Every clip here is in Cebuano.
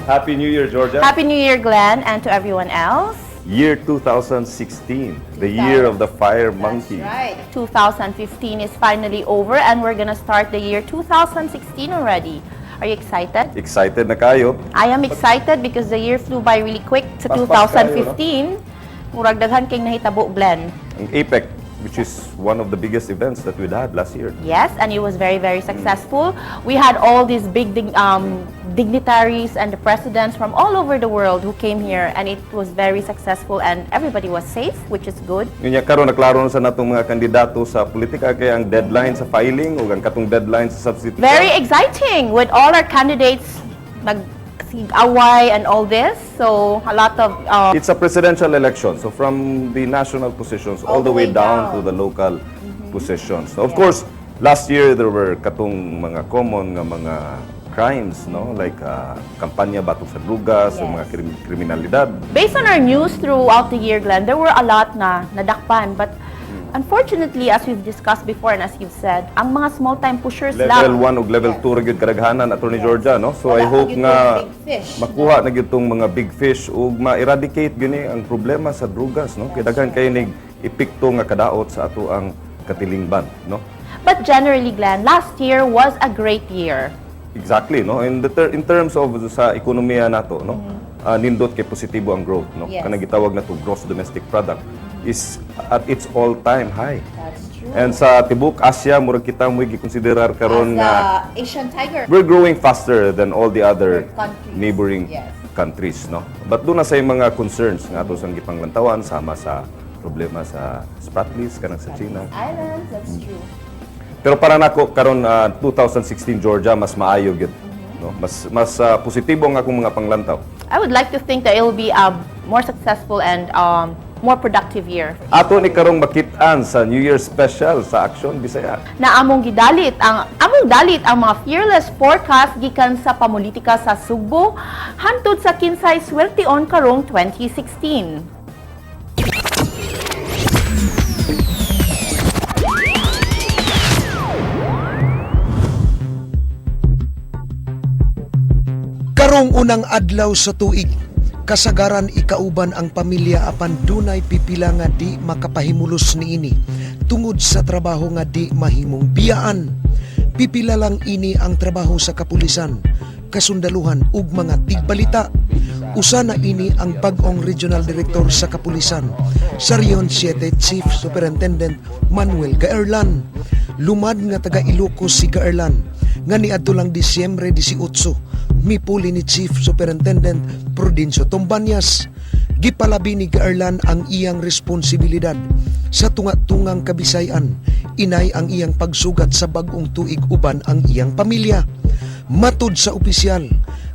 Happy New Year, Georgia. Happy New Year, Glenn, and to everyone else. Year 2016, the year of the fire monkey. That's right. 2015 is finally over and we're gonna start the year 2016 already. Are you excited? Excited na kayo? I am excited because the year flew by really quick sa Paspas kayo, no? 2015. Murag daghan kay nahitabo, Glenn. Ang APEC, which is one of the biggest events that we'd had last year. Yes, and it was very, very successful. We had all these big dignitaries and the presidents from all over the world who came here, and it was very successful, and everybody was safe, which is good. Ngayon karon naklaro na sa natong mga kandidato sa politika kay ang deadline sa filing o ang katong deadline sa substitution. Very exciting with all our candidates nag-away and all this. So a lot of It's a presidential election, so from the national positions all the way down to the local positions. So of course, last year there were katong mga common nga mga crimes, no? Like kampanya batok sa drugas, o mga kriminalidad. Based on our news throughout the year, Glenn, there were a lot na nadakpan, but unfortunately, as we've discussed before and as you've said, ang mga small-time pushers Level lang. 1 ug level 2 ra gyud kadaghanan, Attorney Georgia, no? So Wala I pa hope gyud nga tong big fish. Makuha na gyud tong mga big fish ug ma-eradicate gyud ni ang problema sa drugas, no? Kay daghan kay nig epekto nga kadaot sa ato ang katilingban, no? But generally, Glenn, last year was a great year. Exactly, no? In terms of sa ekonomiya nato, no? Nindot kay positibo ang growth, no? Kanang gitawag na to gross domestic product is at its all-time high. That's true. And sa tibok Asia, murag kita mo'y gikonsiderar karon As nga the Asian tiger. We're growing faster than all the other Countries. Neighboring countries, no? But doon na sa mga concerns nga ato sang gipanglantawan sama sa problema sa Spratlys kanang sa China. Islands, that's true. Pero para nako karon 2016, Georgia, mas maayo gyud, no? Mas mas positibo ang akong mga panglantaw. I would like to think that it will be a more successful and more productive year. Ato ni karong makit-an sa New Year special sa Aksyon Bisaya. Na among gidalit ang among dalit ang mga fearless forecast gikan sa pamulitika sa Sugbo hantud sa kinsay sweltion karong 2016. Karong unang adlaw sa tuig, kasagaran ikauban ang pamilya apan dunay pipila nga di makapahimulos niini tungod sa trabaho nga di mahimong biyaan. Pipila lang ini ang trabaho sa kapulisan, kasundaluhan ug mga tigbalita. Usa na ini ang bag-ong regional director sa kapulisan, sa Region 7 Chief Superintendent Manuel Gaerlan. Lumad nga taga Ilocos si Gaerlan nga niadto lang Disyembre 18 mipuli ni Chief Superintendent Prudencio Tombanyas. Gipalabi ni Gaerlan ang iyang responsibilidad sa tunga-tungang Kabisayan. Inay ang iyang pagsugat sa bag-ong tuig uban ang iyang pamilya. Matud sa opisyal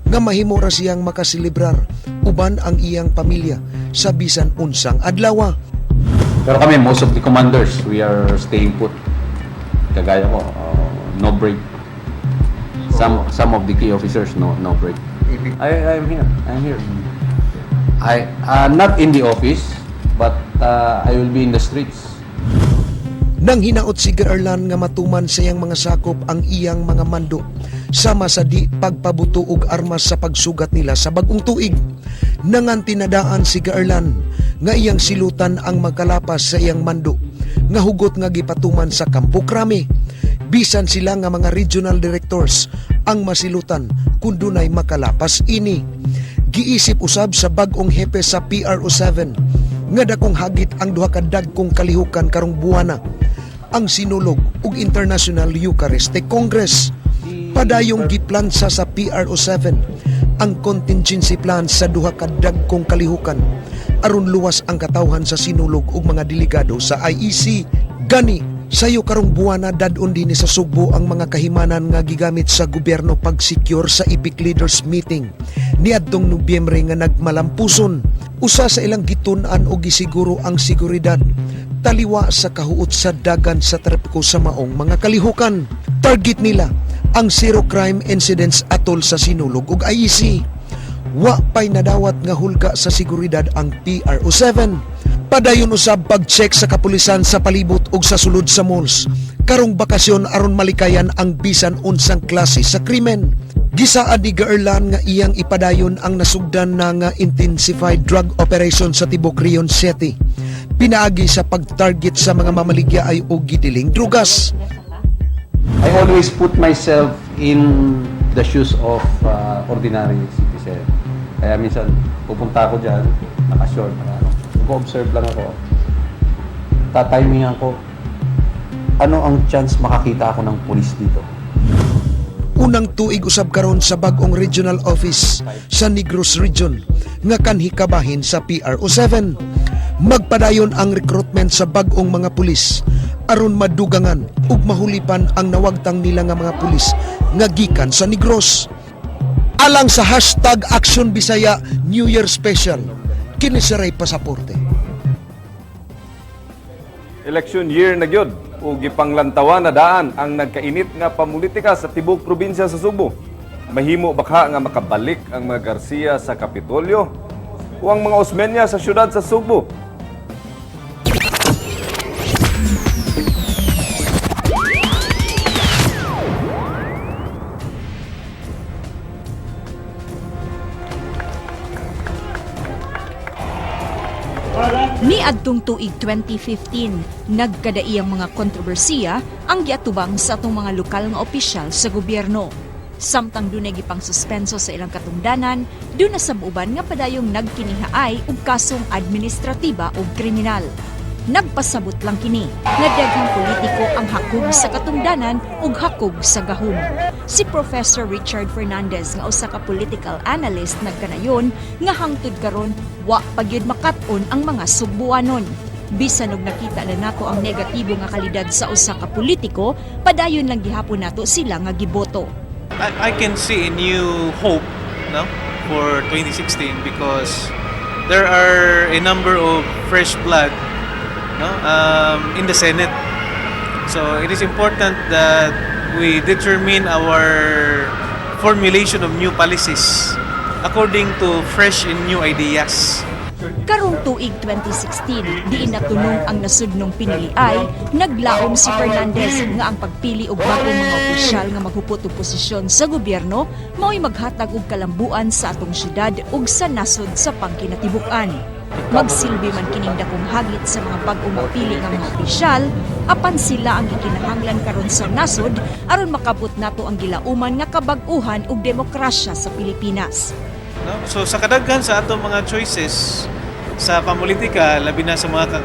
nga mahimo ra siyang makaselebrar uban ang iyang pamilya sa bisan unsang adlaw. Pero kami, most of the commanders, we are staying put. Kagaya ko, no break. Some of the key officers, no break. I'm here. I'm here. I not in the office, but I will be in the streets. Nang hinaot si Gaerlan nga matuman sa iyang mga sakop ang iyang mga mando sama sa di pagpabuto og armas sa pagsugat nila sa bag-ong tuig. Nangantinadaan si Gaerlan nga iyang silutan ang magkalapas sa iyang mando nga hugot nga gipatuman sa Kampo Crame. Bisan sila nga mga regional directors ang masilutan kung dunay makalapas ini. Giisip usab sa bag-ong hepe sa PRO7 nga dakong hagit ang duha ka dagkong kalihukan karong buwana, ang Sinulog ug International Eucharistic Congress. Padayong giplansa sa PRO7 ang contingency plan sa duha ka dagkong kalihukan aron luwas ang katawhan sa Sinulog ug mga delegado sa IEC. Gani sayo karong buwana dad-on dinhi sa Sugbo ang mga kahimanan nga gigamit sa gobyerno pag-secure sa APEC Leaders Meeting niadtong Nobyembre nga nagmalampuson. Usa sa ilang gitun-an og gisiguro ang seguridad taliwa sa kahuot sa dagan sa trapiko sa maong mga kalihukan. Target nila ang zero crime incidents atol sa Sinulog ug IEC. Wa pay nadawat nga hulga sa seguridad ang PRO7. Padayon usab pag-check sa kapulisan sa palibot ug sa sulod sa malls karong bakasyon aron malikayan ang bisan unsang klase sa krimen. Gisaad ni Gaerlan nga iyang ipadayon ang nasugdan na nga intensified drug operation sa tibok Region 7. Pinaagi sa pag-target sa mga mamaligya ay og gidiling drugas. I always put myself in the shoes of ordinary citizen. Kaya minsan, pupunta ako dyan, naka-short, naka, ano, nag-observe lang ako. Tatimingan ko, ano ang chance makakita ako ng pulis dito? Unang tuig usab karon sa bag-ong regional office sa Negros Region nga kanhi kabahin sa PRO 7. Magpadayon ang recruitment sa bag-ong mga pulis aron madugangan ug mahulipan ang nawagtang nila nga mga pulis nga gikan sa Negros. Alang sa #ActionBisayaNewYearSpecial, kini si Ray Pasaporte. Election year na gyud ug gipanglantawan na daan ang nagkainit nga pamulitika sa tibok probinsya sa Sugbo. Mahimo baka nga makabalik ang mga Garcia sa Kapitolyo o ang mga Osmeña sa syudad sa Sugbo? Niadtong tuig 2015, nagkadaiyang mga kontrobersiya ang giatubang sa atong mga lokal nga opisyal sa gobyerno. Samtang dunay gipang suspenso sa ilang katungdanan, duna sa uban nga padayong nagkinihaay og kasong administratiba o kriminal. Nagpasabot lang kini nga daghang politiko ang hakog sa katungdanan ug hakog sa gahom. Si Professor Richard Fernandez nga usa ka political analyst nagkanayon nga hangtod karon wa pa gyud makat-on ang mga Sugbuanon. Bisan og nakita na nato ang negatibo nga kalidad sa usa ka politiko, padayon lang gihapon nato sila nga giboto. I can see a new hope, no, for 2016 because there are a number of fresh blood, no, in the Senate. So it is important that we determine our formulation of new policies according to fresh and new ideas. Karong tuig 2016, diin natunong ang nasudnong piniliay, naglaom si Fernandez nga ang pagpili og bagong mga opisyal nga maghupot og posisyon sa gobyerno mao'y maghatag og kalambuan sa atong syudad ug sa nasod sa pangkinatibuk-an. Magsilbi man kining dakong hagit sa mga bag-ong mapili nga mga opisyal, apan sila ang gikinahanglan karon sa nasod aron makabot nato ang gilauman nga kabag-uhan ug demokrasya sa Pilipinas. No? So sa kadaghan sa atong mga choices sa pamulitika, labi na sa mga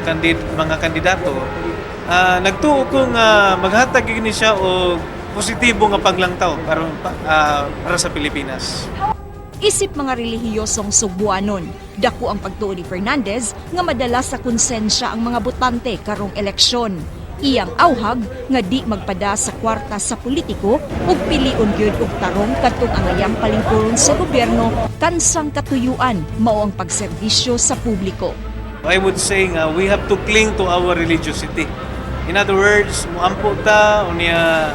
kandidato, nagtuo ko nga maghatag gyud ni siya og positibo nga paglangtaw para sa Pilipinas. Isip mga relihiyosong Sugbuanon, dako ang pagtuo ni Fernandez nga madala sa konsensya ang mga botante karong eleksyon. Iyang auhag nga di magpada sa kwarta sa politiko ug pilion gyud og tarong kadtong angayang palingkuron sa gobyerno kansang katuyuan mao ang pagserbisyo sa publiko. I would say nga we have to cling to our religiosity. In other words, muampo ta unya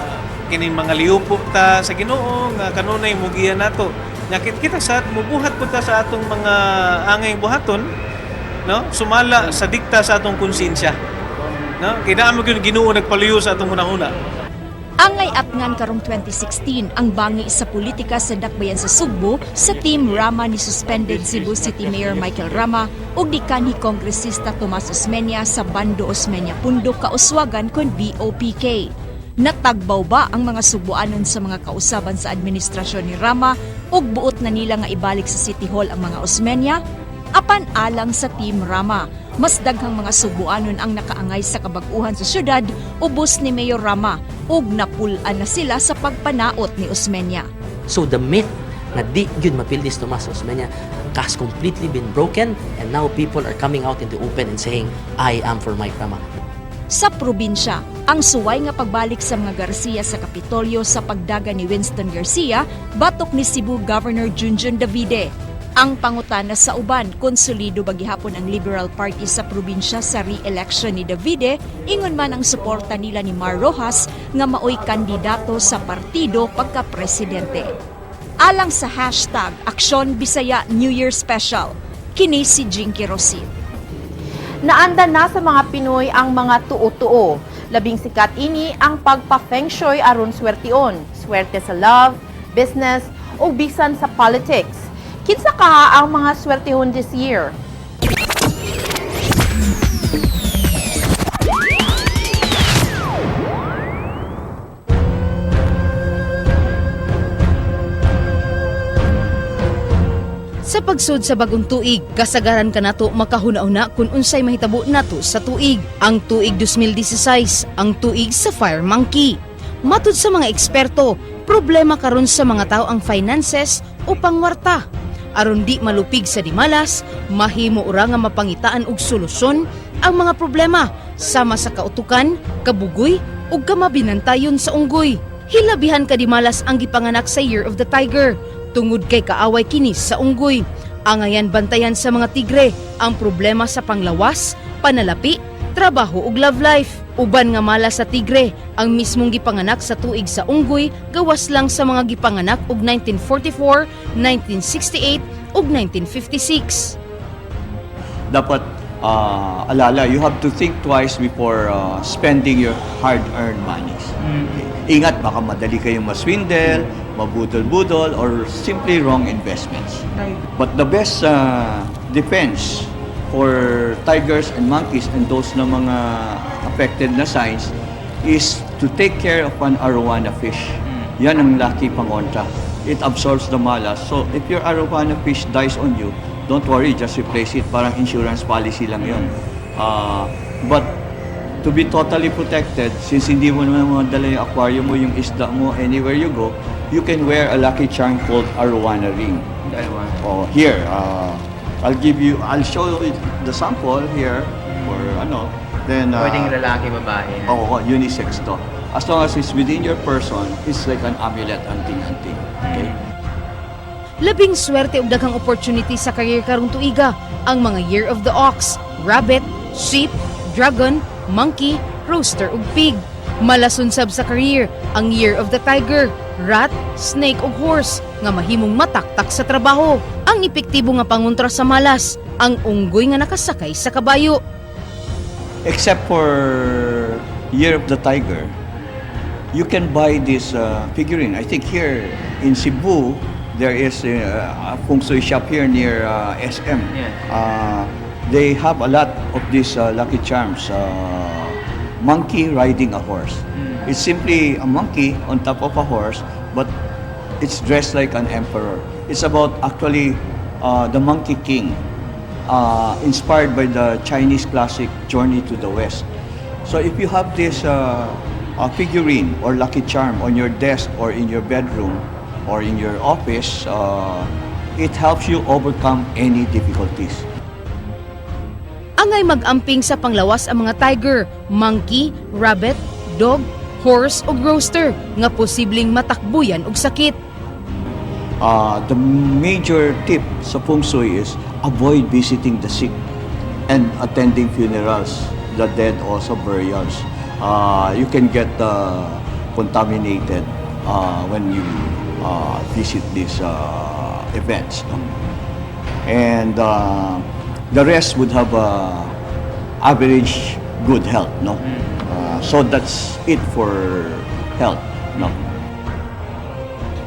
kining mga liupo ta sa Ginoo nga kanunay mugiya nato. Nya kita sa mubuhat pud ta sa atong mga angay buhaton, no? Sumala sa dikta sa atong konsensya. No? Kay naa man gyud Ginoo nagpaluyo sa atong hunahuna. Angay atngan karong 2016 ang bangi sa politika sa dakbayan sa Sugbo sa Team Rama ni suspended Cebu City Mayor Michael Rama ug ni kanhi Kongresista Tomas Osmeña sa Bando Osmeña Pundo kauswagan kon BOPK. Natagbaw ba ang mga Sugbuanon sa mga kausaban sa administrasyon ni Rama ug buot na nila nga ibalik sa City Hall ang mga Osmeña? Apan alang sa Team Rama, mas daghang mga Sugbuanon ang nakaangay sa kabag-uhan sa syudad ubos ni Mayor Rama ug napul-an na sila sa pagpanaot ni Osmeña. So the myth na di yun mapildi si Tomas Osmeña has completely been broken, and now people are coming out in the open and saying, "I am for Mike Rama." Sa probinsya, ang suway nga pagbalik sa mga Garcia sa Kapitolyo sa pagdaga ni Winston Garcia batok ni Cebu Governor Junjun Davide. Ang pangutana sa uban, konsolido ba gihapon ang Liberal Party sa probinsya sa re-election ni Davide, ingon man ang suporta nila ni Mar Roxas nga maoy kandidato sa partido pagka-presidente. Alang sa #ActionBisayaNewYearSpecial, kini si Jinky Rosin. Naanda na sa mga Pinoy ang mga tuo-tuo. Labing sikat ini ang pagpa-feng shui aron swertion. Swerte sa love, business, o bisan sa politics. Kinsa kaha ang mga swertehon this year? Sa pagsud sa bagong tuig, kasagaran kanato makahuna-huna kung unsay mahitabo nato sa tuig. Ang tuig 2016, ang tuig sa Fire Monkey. Matud sa mga eksperto, problema karon sa mga tao ang finances o pangwarta. Aron di malupig sa dimalas, mahimo ura nga mapangitaan og solusyon ang mga problema sama sa kautukan, kabugoy ug kamabinantayon sa unggoy. Hilabihan kadimalas ang gipanganak sa Year of the Tiger tungod kay kaaway kini sa unggoy. Angayan bantayan sa mga tigre ang problema sa panglawas, panalapi, trabaho ug love life. Uban nga malas sa tigre ang mismong gipanganak sa tuig sa unggoy, gawas lang sa mga gipanganak og 1944, 1968 ug 1956. Dapat alala, you have to think twice before spending your hard-earned monies. Okay. Ingat, baka madali kayong maswindle, mabudol-budol, or simply wrong investments. But the best defense for tigers and monkeys and those na mga affected na signs is to take care of an arowana fish. Yan ang lucky pangontra. It absorbs the malas. So if your arowana fish dies on you, don't worry, just replace it. Parang insurance policy lang yun. But to be totally protected, since hindi mo naman madala yung aquarium mo, yung isda mo, anywhere you go, you can wear a lucky charm called arowana ring. Oh, here, I'll show you the sample here for ano. Then, Pwedeng lalaki, babae. Oo, unisex to. As long as it's within your person, it's like an amulet, anting-anting. Okay? Labing swerte og daghang opportunity sa career karong tuiga ang mga Year of the Ox, Rabbit, Sheep, Dragon, Monkey, Rooster ug Pig. Malason sab sa career ang Year of the Tiger, Rat, Snake ug Horse nga mahimong mataktak sa trabaho. Ang epektibo nga pangontra sa malas, ang unggoy nga nakasakay sa kabayo. Except for Year of the Tiger, you can buy this figurine. I think here in Cebu, there is a feng shui shop here near SM. They have a lot of these lucky charms. Monkey riding a horse. It's simply a monkey on top of a horse, but it's dressed like an emperor. It's about actually the Monkey King, inspired by the Chinese classic Journey to the West. So if you have this figurine or lucky charm on your desk or in your bedroom or in your office, it helps you overcome any difficulties. Angay mag-amping sa panglawas ang mga tiger, monkey, rabbit, dog, horse ug rooster nga posibleng matakbuyan og sakit. The major tip sa feng shui is avoid visiting the sick and attending funerals, the dead also, burials. You can get contaminated when you visit these events, no? And the rest would have average good health, no? So that's it for health, no?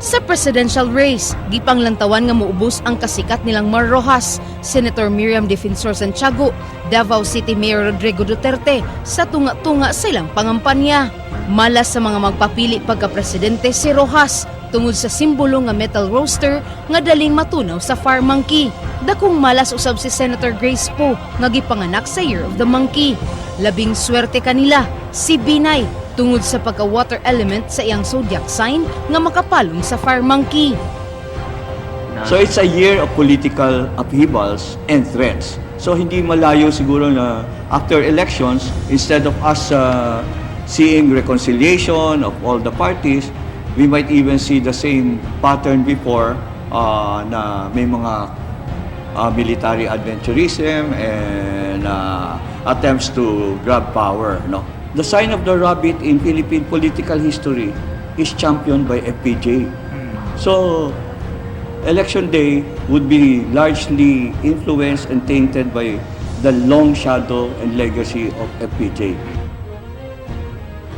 Sa presidential race, gipanglantawan nga muubos ang kasikat nilang Mar Roxas, Senator Miriam Defensor Santiago, Davao City Mayor Rodrigo Duterte sa tunga-tunga sa ilang pangampanya. Malas sa mga magpapili pagka-presidente si Roxas tungod sa simbolo nga metal roaster nga daling matunaw sa Fire Monkey. Dakong malas usab si Senator Grace Poe nga gipanganak sa Year of the Monkey. Labing swerte kanila si Binay tungod sa pagka-water element sa iyang zodiac sign nga makapalong sa Fire Monkey. So it's a year of political upheavals and threats. So hindi malayo siguro na after elections, instead of us seeing reconciliation of all the parties, we might even see the same pattern before na may mga military adventurism and attempts to grab power. No? The sign of the rabbit in Philippine political history is championed by FPJ. So, election day would be largely influenced and tainted by the long shadow and legacy of FPJ.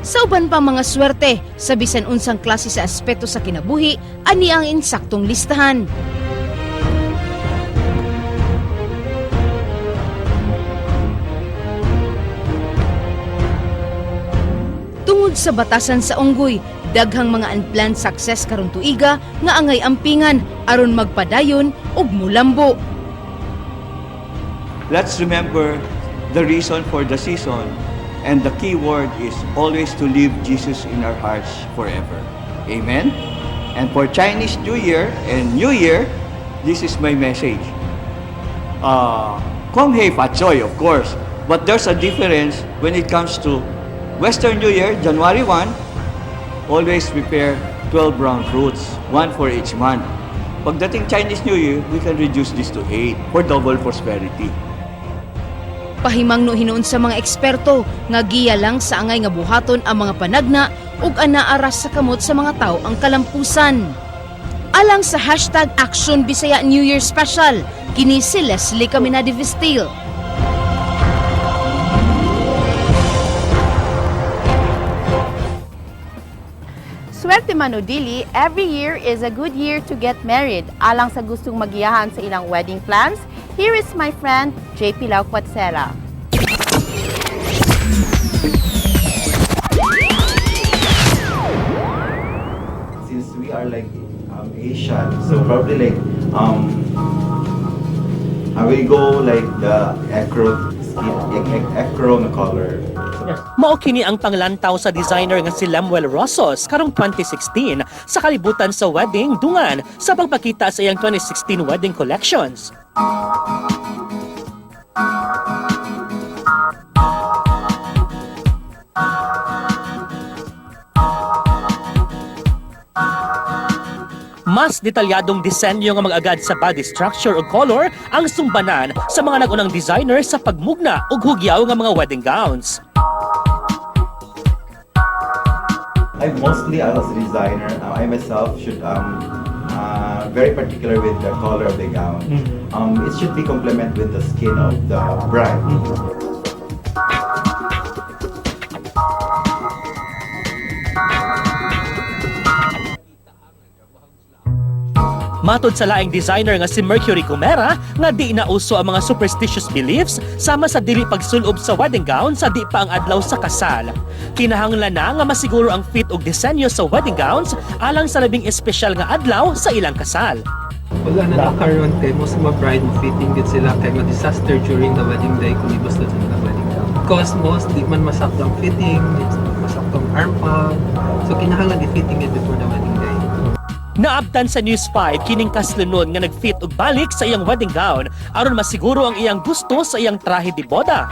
Sa uban pa mga swerte, sa bisan unsang klase sa aspeto sa kinabuhi, ani ang insaktong listahan. Tungod sa batasan sa unggoy, daghang mga unplanned success karon tuiga nga angay ampingan aron magpadayon ug mulambo. Let's remember the reason for the season, and the key word is always to live Jesus in our hearts forever. Amen? And for Chinese New Year and New Year, this is my message. Kong Hei Fat Choi, of course. But there's a difference when it comes to Western New Year, January 1, always prepare 12 brown fruits, one for each month. Pagdating Chinese New Year, we can reduce this to 8 for double prosperity. Pahimangno hinuon sa mga eksperto nga giya lang sa angay nga buhaton ang mga panagna ug anaa ra sa kamot sa mga tao ang kalampusan. Alang sa #ActionBisayaNewYearSpecial, kini si Leslie Caminade Vistil. Swerte man o dili, every year is a good year to get married. Alang sa gustong magiyahan sa ilang wedding plans, here is my friend JP Lauquatsera. Since we are like Asian, so probably like I will go like the ecru skin, ecru na color. Mao kini ang panglantaw sa designer nga si Lemuel Rosos karong 2016 sa kalibutan sa wedding dungan sa pagpakita sa iyang 2016 wedding collections. Mas detalyadong disenyo nga mag-agad sa body structure ug color ang sumbanan sa mga nag-unang designer sa pagmugna ug hugyaw nga mga wedding gowns. I mostly, as a designer, I myself should very particular with the color of the gown. It should be complement with the skin of the bride. Matod sa laing designer nga si Mercury Gomera nga di na uso ang mga superstitious beliefs sama sa dili pagsulob sa wedding gown sa di pa ang adlaw sa kasal. Kinahanglan na nga masiguro ang fit ug disenyo sa wedding gowns alang sa labing espesyal nga adlaw sa ilang kasal. Wala na na karon kay most mga bride mo fitting gid sila kay ma-disaster during the wedding day kung ibos na sila wedding gown. Because most di man masakto ang fitting, di masakto ang arm pad. So kinahanglan i-fitting it before the wedding day. Naabtan sa News 5 kining kaslunon nga nagfit og balik sa iyang wedding gown aron masiguro ang iyang gusto sa iyang trahe de boda.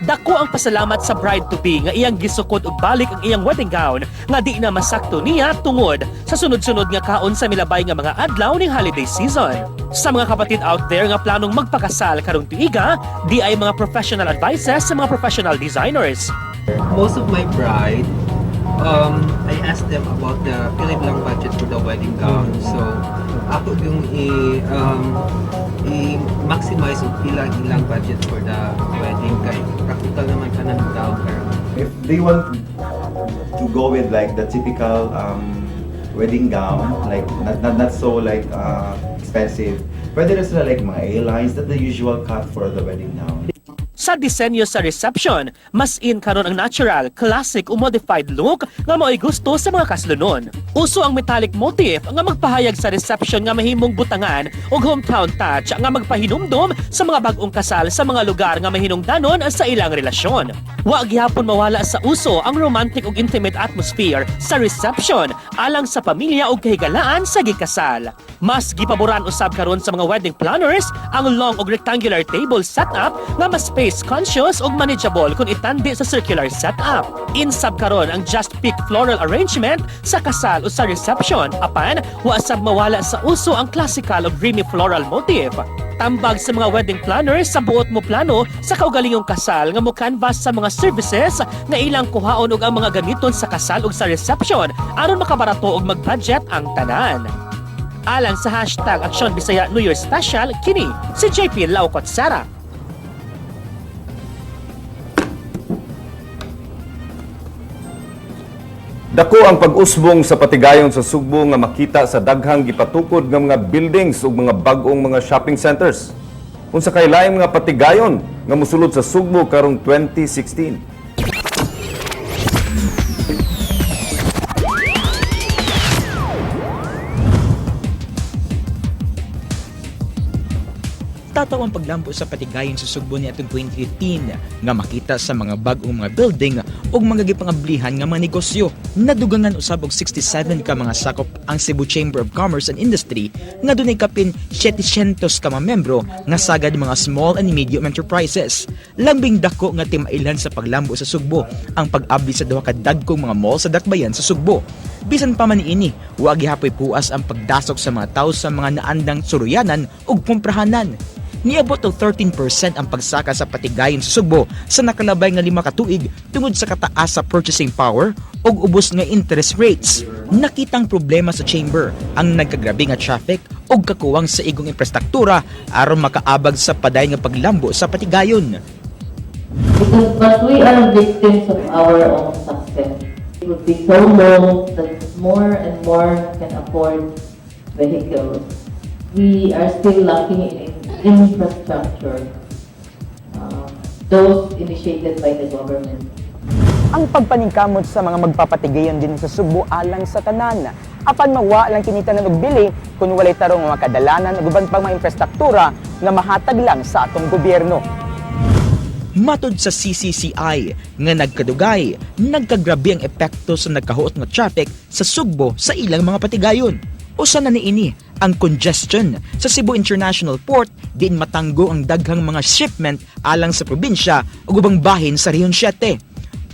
Dako ang pasalamat sa bride-to-be nga iyang gisukod og balik ang iyang wedding gown nga di na masakto niya tungod sa sunod-sunod nga kaon sa milabay nga mga adlaw ning holiday season. Sa mga kapatid out there nga planong magpakasal karong tuiga, di ay mga professional advices sa mga professional designers. Most of my bride, I asked them about the pila lang budget for the wedding gown. So, ako yung i-maximize og pila ang ilang budget for the wedding kay practical naman kanan tao karon. If they want to go with like the typical wedding gown, like not so like expensive, pwede rin sila like mga A-lines, that the usual cut for the wedding gown. Sa disenyo sa reception, mas in karon ang natural, classic o modified look nga mao'y gusto sa mga kaslunon. Uso ang metallic motif nga magpahayag sa reception nga mahimong butangan ug hometown touch nga magpahinumdom sa mga bag-ong kasal sa mga lugar nga mahinungdanon sa ilang relasyon. Wa gihapon mawala sa uso ang romantic ug intimate atmosphere sa reception alang sa pamilya ug kahigalaan sa gikasal. Mas gipaboran usab karon sa mga wedding planners ang long ug rectangular table setup nga mas space conscious ug manageable kung itandi sa circular setup. Insab karon ang just pick floral arrangement sa kasal o sa reception apan wa sab mawala sa uso ang classical ug dreamy floral motif. Tambag sa mga wedding planners sa buot mo plano sa kaugalingong kasal nga mo canvas sa mga services nga ilang kuhaon og ang mga gamiton sa kasal ug sa reception aron makabarato og mag-budget ang tanan. Alang sa #ActionBisayaNewYearSpecial, kini si JP Laucotsara. Dako ang pag-usbong sa patigayon sa Sugbo nga makita sa daghang gipatukod nga mga buildings ug mga bag-ong mga shopping centers. Unsa kay laing mga patigayon nga mosulod sa Sugbo karong 2016? Tataw ang paglambo sa patigayon sa Sugbo niadtong 2015 nga makita sa mga bag-ong mga building ug mga gipangablihan nga mga negosyo. Nadugangan usab og 67 ka mga sakop ang Cebu Chamber of Commerce and Industry nga dunay kapin 700 ka mga membro nga sagad mga small and medium enterprises. Lambing dako nga timailan sa paglambo sa Sugbo ang pag-abli sa duha ka dagkong mga mall sa dakbayan sa Sugbo. Bisan pa man niini, wa gihapoy puas ang pagdasok sa mga tawo sa mga naandang suruyanan ug kumprahanan. Niabot og 13% ang pagsaka sa patigayon sa Sugbo sa nakalabay nga 5 ka tuig tungod sa kataas sa purchasing power ug ubos nga interest rates. Nakitang problema sa chamber ang nagkagrabe nga traffic ug kakuwang sa igong infrastruktura aron makaabag sa padayon nga paglambo sa patigayon. Because, but we are victims of our own success. It would be so low that more and more can afford vehicles. We are still lacking in infrastructure, those initiated by the government. Ang pagpaningkamot sa mga magpapatigayon din sa Sugbo alang sa tanan. Apan mawa lang kini tanan og bili kung walay tarong mga kadalanan ug uban pang mga infrastruktura nga mahatag lang sa atong gobyerno. Matod sa CCCI nga nagkadugay, nagkagrabe ang epekto sa nagkahuot nga traffic sa Sugbo sa ilang mga patigayon. Usa na niini ang congestion sa Cebu International Port diin matanggo ang daghang mga shipment alang sa probinsya ug ubang bahin sa Rehiyon 7.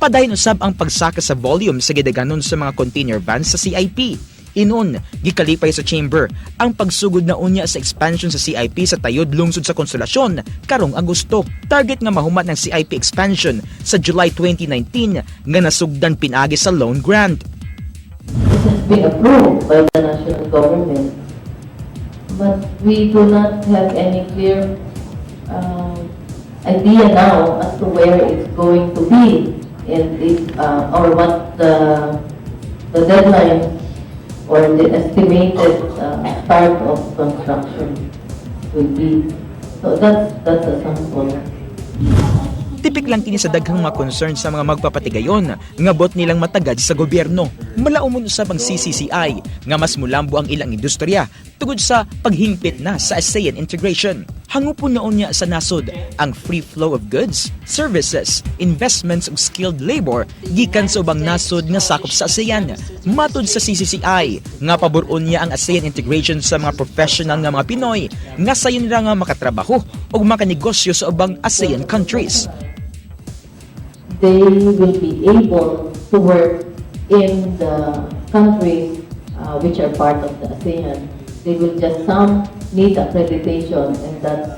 Padayon usab ang pagsaka sa volume sa gidaganon sa mga container vans sa CIP. Inon, gikalipay sa chamber ang pagsugod na unya sa expansion sa CIP sa tayod lungsod sa Konsolasyon karong Agosto. Target nga mahuman ng CIP expansion sa July 2019 nga nasugdan pinagi sa loan grant. It has been approved by the national government, but we do not have any clear idea now as to where it's going to be and if, or what the deadline or the estimated start of construction will be. So that's a sample. Tipik lang kini sa daghang mga concern sa mga magpapatigayon nga bot nilang matagad sa gobyerno. Malaumon usab ang CCCI nga mas mulambo ang ilang industriya tungod sa paghingpit na sa ASEAN integration. Hangupon na unya sa nasod ang free flow of goods, services, investments ug skilled labor gikan sa ubang nasod nga sakop sa ASEAN. Matud sa CCCI nga pabor niya ang ASEAN integration sa mga professional nga mga Pinoy nga sayon ra nga makatrabaho ug makanegosyo sa ubang ASEAN countries. They will be able to work in the countries which are part of the ASEAN. They will just, some need accreditation, and that's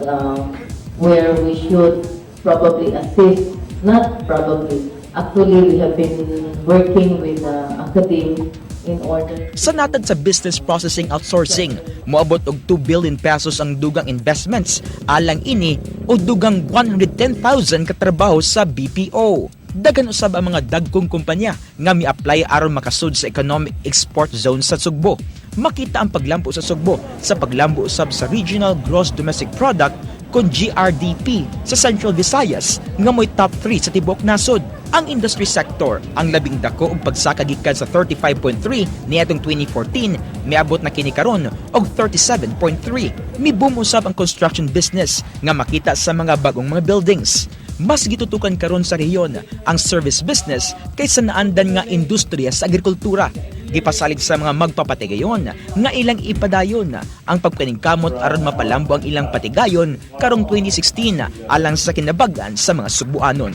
where we should probably assist, not probably, actually we have been working with the academe in order Sa natad sa business processing outsourcing, moabot og ₱2 billion ang dugang investments alang ini o dugang 110,000 katrabaho sa BPO. Daghan usab ang mga dagkong kumpanya nga mi-apply aron makasud sa economic export zone sa Sugbo. Makita ang paglambo sa Sugbo sa paglambo usab sa Regional Gross Domestic Product kon GRDP sa Central Visayas nga mo'y top 3 sa tibuok nasod. Ang industry sector ang labing dako og pagsaka gikan sa 35.3 niadtong 2014, miabot na kini karon og 37.3. Miboom usab ang construction business nga makita sa mga bagong mga buildings. Mas gitutukan karon sa rehiyon ang service business kaysa naandan nga industriya sa agrikultura. Gipasalig sa mga magpapatigayon nga ilang ipadayon ang pagpaningkamot aron mapalambo ang ilang patigayon karong 2016 alang sa kinabag-an sa mga Sugbuanon.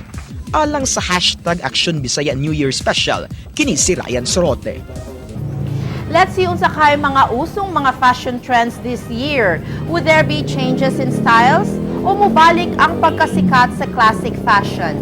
Alang sa #AksyonBisaya New Year Special, kini si Ryan Sorote. Let's see unsa kay mga usong mga fashion trends this year. Would there be changes in styles o mubalik ang pagkasikat sa classic fashion?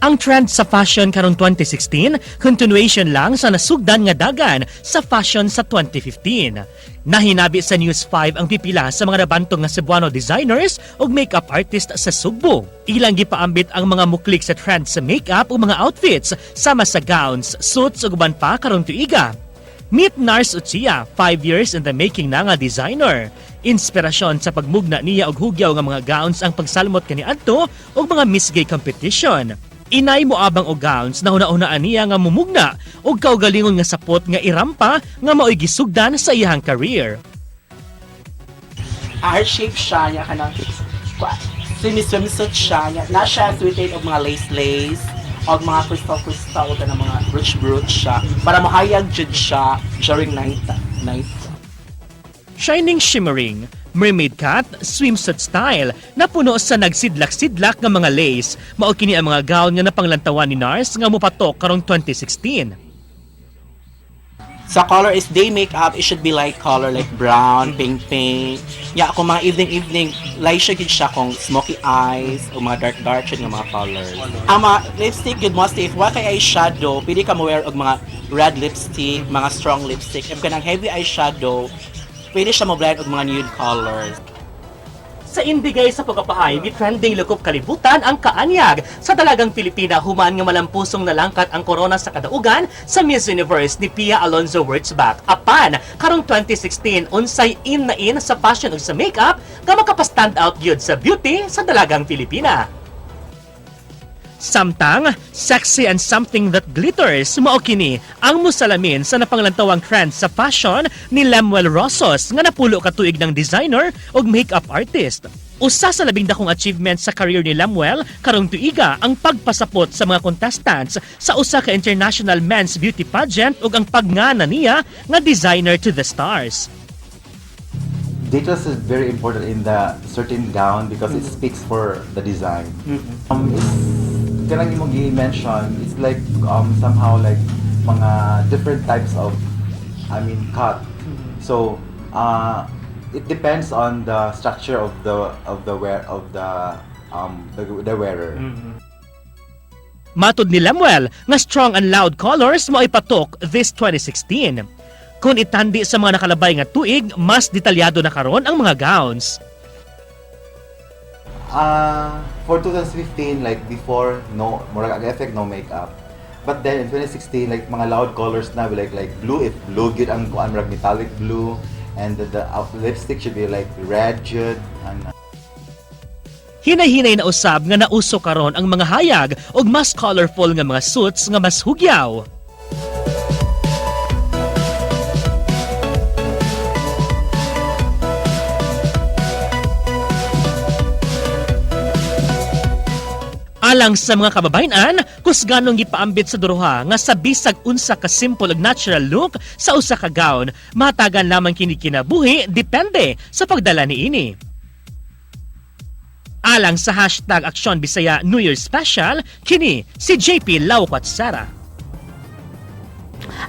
Ang trend sa fashion karong 2016, continuation lang sa nasugdan nga dagan sa fashion sa 2015. Nahinabi sa News 5 ang pipila sa mga nabantog nga Cebuano designers ug makeup artist sa Sugbo. Ilang gipaambit ang mga muklik sa trend sa makeup ug mga outfits sama sa gowns, suits ug uban pa karong tuiga. Meet Nars Uchia, 5 years in the making na nga designer. Inspirasyon sa pagmugna niya og hugyaw nga mga gowns ang pagsalmot kaniadto og mga Miss Gay competition. Inay moabang og gowns na huna-hunaan niya nga mumugna og kaugalingon nga sapot nga irampa nga maoy gisugdan sa iyang career. Heart shape siya niya kanang semi swimsuit siya niya na siya suited og mga lace lace og mga crystal crystal og kanang mga brooch brooch siya para mahayag jud siya during night night. Shining shimmering, mermaid cut, swimsuit style, na puno sa nagsidlak-sidlak nga mga lace. Mao kini ang mga gown nga napanglantawan ni Nars nga mopatok karong 2016. Sa color is day makeup, it should be light color like brown, pink pink. Yeah, kung mga evening evening, light siya gid siya kung smoky eyes o mga dark dark siya nga mga colors. Ang mga lipstick gud mostly if wa kay eyeshadow, pwede ka mo wear og mga red lipstick, mga strong lipstick. If kanang heavy eyeshadow, pwede siya mo blend og mga nude colors. Sa indigay sa pagpapahay, ni trending lukop kalibutan ang kaanyag sa dalagang Pilipina human nga malampusong nalangkat ang korona sa kadaugan sa Miss Universe ni Pia Alonzo Wurtzbach. Apan, karong 2016, unsay in na in sa fashion ug sa makeup nga makapa-stand out gyud sa beauty sa dalagang Pilipina. Samtang, sexy and something that glitters, mao kini ang musalamin sa napanglantawang trend sa fashion ni Lemuel Rosos nga napulo ka tuig ng designer ug makeup artist. Usa sa labing dakong achievement sa career ni Lemuel karong tuiga ang pagpasapot sa mga contestants sa usa ka international men's beauty pageant ug ang pagngana niya nga designer to the stars. Details is very important in the certain gown because it speaks for the design. It's kanang imong gi-mention, it's like somehow like mga different types of, I mean, cut. So it depends on the structure of the wear of the wearer. Matod ni Lemuel nga strong and loud colors mao'y patok this 2016. Kung itandi sa mga nakalabay nga tuig, mas detalyado na karon ang mga gowns. For 2015, like before, no, murag ang effect, no makeup. But then in 2016, like mga loud colors na, like blue, if blue gyud ang kuan, murag metallic blue, and the lipstick should be like red jud, and Hinay-hinay na usab nga nauso karon ang mga hayag ug mas colorful nga mga suits nga mas hugyaw. Alang sa mga kababayen-an, kusganong gipaambit sa duruha nga sa bisag unsa ka simple ug natural look sa usa ka gown, matagan lamang kini kinabuhi depende sa pagdala niini. Alang sa #AksyonBisaya New Year Special, kini si JP Laukwat Sara.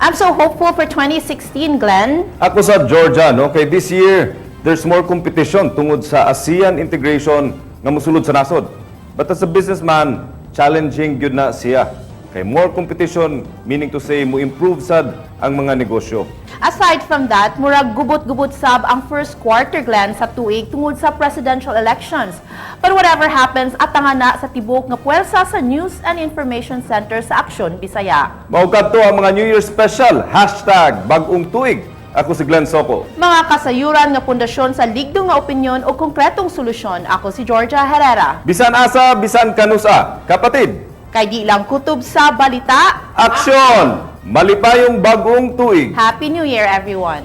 I'm so hopeful for 2016, Glenn. Ako sa Georgia, no? Kay this year, there's more competition tungod sa ASEAN integration nga mosulod sa nasod. But as a businessman, challenging gyud na siya. Kay more competition, meaning to say, mo improve sad ang mga negosyo. Aside from that, murag gubot-gubot sab ang first quarter, Glenn, sa tuig tungod sa presidential elections. But whatever happens, atanga na sa tibok nga puwersa sa News and Information Center sa Aksyon Bisaya. Mao kadto ang mga New Year special, #BagongTuig. Ako si Glenn Soco. Mga kasayuran nga pundasyon sa ligdong nga opinyon o konkretong solusyon. Ako si Georgia Herrera. Bisan asa, bisan kanusa. Kapatid, Kay di lang kutob sa balita. Aksyon! Malipayong bagong tuig! Happy New Year, everyone!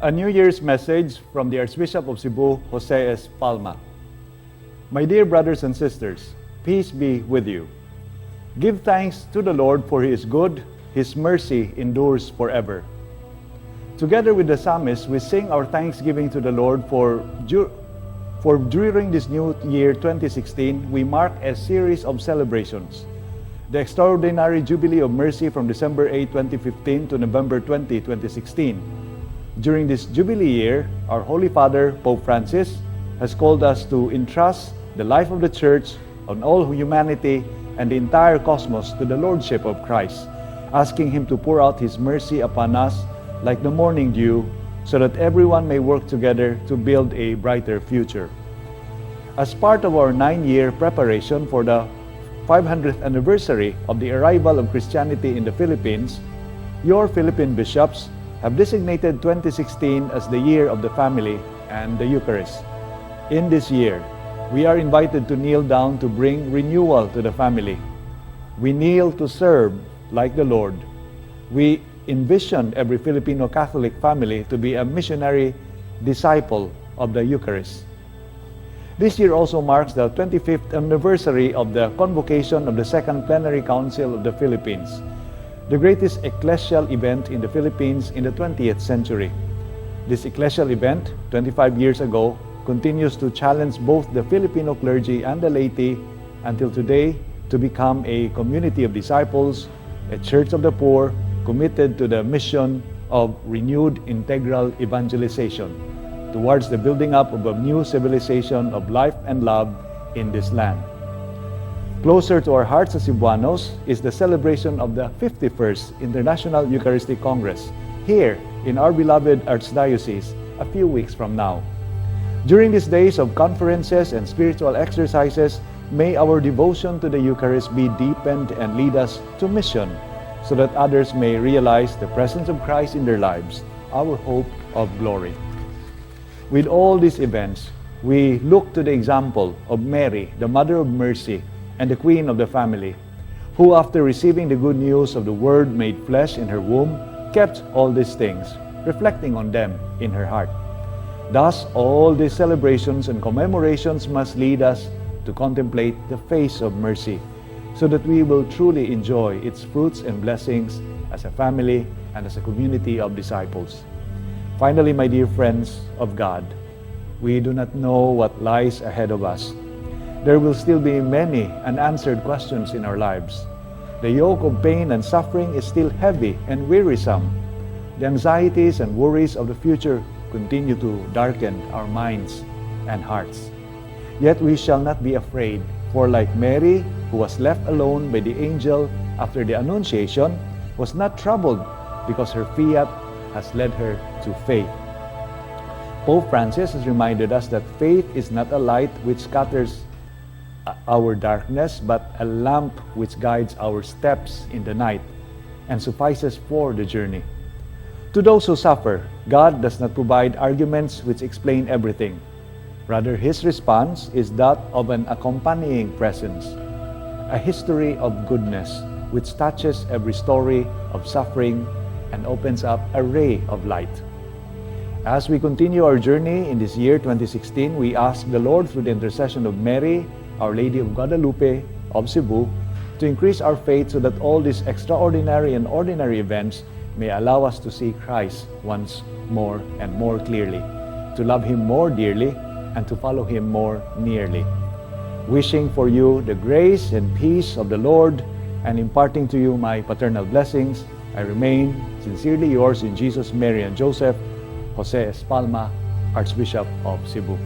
A New Year's message from the Archbishop of Cebu, Jose S. Palma. My dear brothers and sisters, peace be with you. Give thanks to the Lord, for he is good, his mercy endures forever. Together with the psalmist, we sing our thanksgiving to the Lord for during this new year 2016, we mark a series of celebrations. The extraordinary Jubilee of Mercy from December 8, 2015 to November 20, 2016. During this Jubilee year, our Holy Father, Pope Francis, has called us to entrust the life of the Church on all humanity and the entire cosmos to the Lordship of Christ, asking Him to pour out His mercy upon us like the morning dew, so that everyone may work together to build a brighter future. As part of our 9-year preparation for the 500th anniversary of the arrival of Christianity in the Philippines, your Philippine bishops have designated 2016 as the Year of the Family and the Eucharist. In this year, we are invited to kneel down to bring renewal to the family. We kneel to serve like the Lord. We envision every Filipino Catholic family to be a missionary disciple of the Eucharist. This year also marks the 25th anniversary of the convocation of the Second Plenary Council of the Philippines, the greatest ecclesial event in the Philippines in the 20th century. This ecclesial event, 25 years ago, continues to challenge both the Filipino clergy and the laity until today to become a community of disciples, a church of the poor, committed to the mission of renewed integral evangelization towards the building up of a new civilization of life and love in this land. Closer to our hearts as Cebuanos is the celebration of the 51st International Eucharistic Congress here in our beloved Archdiocese a few weeks from now. During these days of conferences and spiritual exercises, may our devotion to the Eucharist be deepened and lead us to mission so that others may realize the presence of Christ in their lives, our hope of glory. With all these events, we look to the example of Mary, the Mother of Mercy and the Queen of the family, who, after receiving the good news of the Word made flesh in her womb, kept all these things, reflecting on them in her heart. Thus, all these celebrations and commemorations must lead us to contemplate the face of mercy, so that we will truly enjoy its fruits and blessings as a family and as a community of disciples. Finally, my dear friends of God, we do not know what lies ahead of us. There will still be many unanswered questions in our lives. The yoke of pain and suffering is still heavy and wearisome. The anxieties and worries of the future continue to darken our minds and hearts. Yet we shall not be afraid, for like Mary, who was left alone by the angel after the Annunciation, was not troubled because her fiat has led her to faith. Pope Francis has reminded us that faith is not a light which scatters our darkness, but a lamp which guides our steps in the night and suffices for the journey. To those who suffer, God does not provide arguments which explain everything. Rather, His response is that of an accompanying presence, a history of goodness which touches every story of suffering and opens up a ray of light. As we continue our journey in this year 2016, we ask the Lord through the intercession of Mary, Our Lady of Guadalupe of Cebu, to increase our faith so that all these extraordinary and ordinary events may allow us to see Christ once more and more clearly, to love Him more dearly, and to follow Him more nearly. Wishing for you the grace and peace of the Lord and imparting to you my paternal blessings, I remain sincerely yours in Jesus, Mary, and Joseph, Jose S. Palma, Archbishop of Cebu.